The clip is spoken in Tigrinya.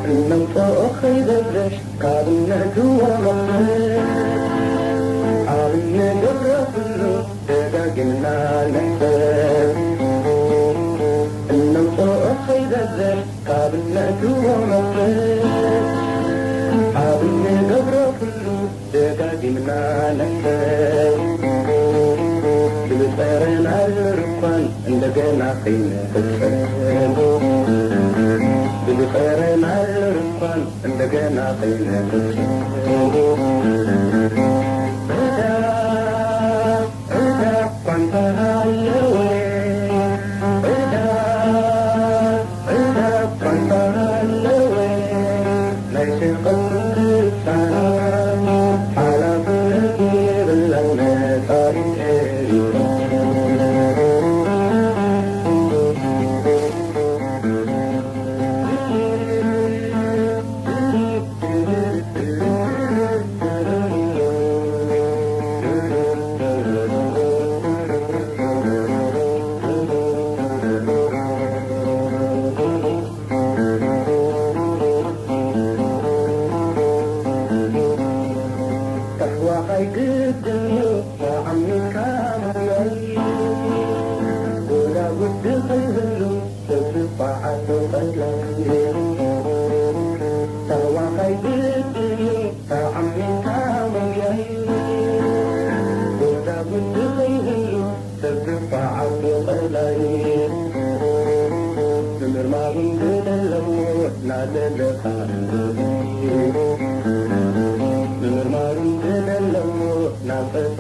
እነምፅኦ ከይበዝሕ ካብ እነእትዎ መኽሰብ፣ ኣብ እንገብሮ ኩሉ ደጋጊምና ንሕሰብ። እነምፅኦ ከይበዝሕ ካብ እነእትዎ መኽሰብ፣ ኣብ እንገብሮ ኩሉ ደጋጊምና ንሕሰብ። ብዝፀረናሉ ድኳን እንደገና ከይንሕሰብ፣ ብዝፀረናሉ ድኳን እንደገና ከይንሕሰብ። ዕዳ፣ ዕዳ እኳ እንተሃለወ፣ ዕዳ፣ ዕዳ እኳ እንተሃለወ፣ ናይ ሸቐጥ ክሳራ ሓላፍነት የብላን መጻኢት ኤርትራ። ኣሕዋኸይ ግድን እዩ ተዓሚልካ ምርያይ፣ ጎዳጉዲ ከይህሉ ተስፋ ዓዱ ቀላይ። ኣሕዋኸይ ግድን እዩ ተዓሚልካ ምርያይ፣ ጎዳጉዲ ከይህሉ ተስፋ ዓዱ ቀላይ። ምምርማሩን ግደለዎ ናለለኻ ምምርማሩን ግደለዎ ናጸጸ